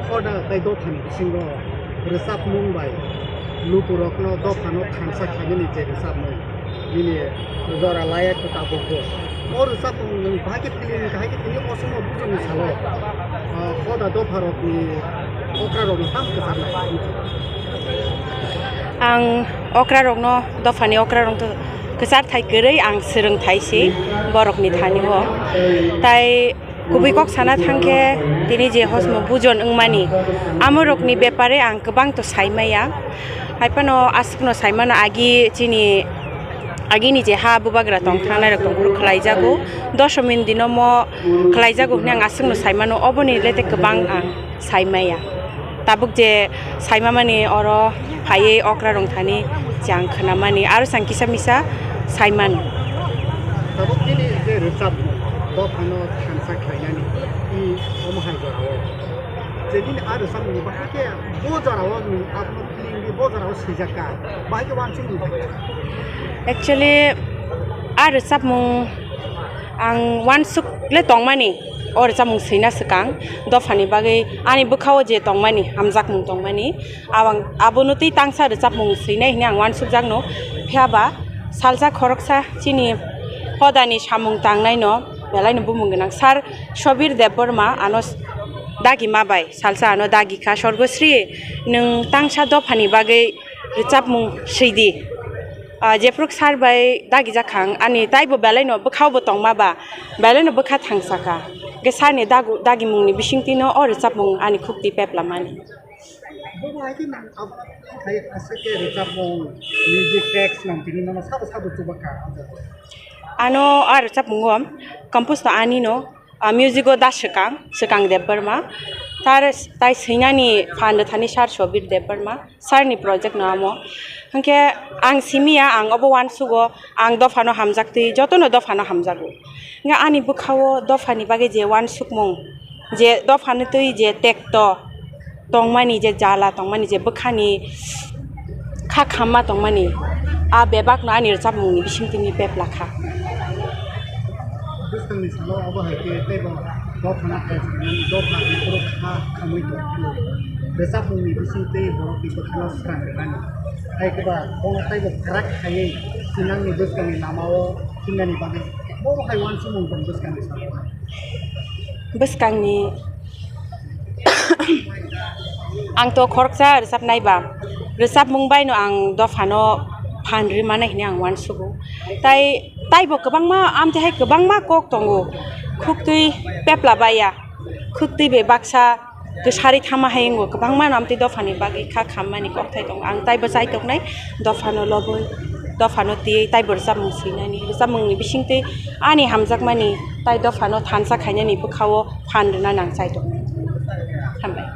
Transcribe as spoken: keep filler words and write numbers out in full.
Order tei dophani bisingo rwchapmung bai lukurokno dophano thansa khlainani je rwchapmung, bini jora laiya khe tabukbo. O rwchapmung nwng bahai khe feeling, kahai khe tini o somo bujoni salo, ah, hoda dopharokni okrarokno tamo kwcharnai. Ang okrarokno, dophani okrarokno kwchar thai kwrwi ang swrwng thai si borokni thani o. Tai kubui kok sana thang khe tini je hosmo bujon wngmani, amorokni bepare ang kwbang to sai maya. Hai phano aswkno sai mano, agi chini agini je ha bubagra tong thangnai rok tong phuru khlai jago, doshomini dino mo khlai jago hwnwi ang aswkno sai mano, oboni le tei kwbang ang sai maya. Tabuk je sai mamani oro phaiwi okra rong thani chang khwnamani, aro chang kisa misa sai mano. Tabuk nini je rwchapmung, dophano thansa khlainani, i omo hai jorao. Je nini a rwchapmung bahai khe bo jorao nwng abono feeling di, bo jorao swijak kha, bahai khe uansukmung bai kha. Actually, a rwchapmung ang uansuk le tongmani, o rwchapmung swina swkang, dophani bagwi ani bwkhao je tongmani, hamjakmung tongmani, abang-, abono twi tangsa rwchapmung swinai hwnwi ang uansukjakno. Phiya ba salsa khoroksa chini hodani samung tangnaino belaino bumung gwnang Sir Sobir Debbarma ano s-, dagima bai salsa ano dagi kha, "Sorgosri, nwng tangsa dophani bagwi rwchapmung swidi." Ah, jephru sir bai dagijak kha ang, ani taibo belaino bwkhao bo tongma ba, belaino bwkha thangsa kha. Hwnkhe sir ni dagu-, dagimungni bisingtwino o rwchapmung ani khukti pepla mani. Bo bo hai khe nang abo khai aswk khe rwchapmung, music tracks nang tini mano sabo sabo chuba kha o jaga. Ano a rwchapmungo compose to ani no, a music o da swkang, Swkang Debbarma, tar tai swinani phan rwthani Sir Sobir Debbarma. Sir ni project no amo. Hwnkhe ang simi ya, ang obo uansugo, ang dophano hamjaktwi, jotono dophano hamjago. Hwnkhe ani bwkhao dophani bagwi je uansukmung, je dophano twi je tekto tongmani, je jala tongmani, je bwkhani kha khamma tongmani, a bebakno ani rwchapmungni bisingtwi pepla kha. Bwskangni salo abo hai khe teibo dophano hai sanani, dophani borok kha khamwi tong phuru. Rwchapmungni bising tei borokni bwkhano srang rwnani. Hai khe ba bono teibo kwrak khaiwi sinangni bwskangni lamao thingnani bagwi bobo hai uansukmung tong bwskangni salo. Bwskangni Ang to khoroksa rwchapnai ba, rwchapmung bai no ang dophano phan rwi mannai hwnwi ang uansugo. Tai, taibo kwbangma, amtwi hai kwbangma kok tongo, khuktwi pepla baiya, khuktwi bai baksa kwsari thama hai wngo, kwbangma no amtwi dophani bagwi kha khammani kokthai tongo. Ang taibo chaitoknai, dophano lobwi, dophano twiwi taibo rwchapmung swinani, rwchapmungni bisingtwi ani hamjakmani tai dophano thansa khainani bwkhao phan rwna nang chaitoknai. Hambai.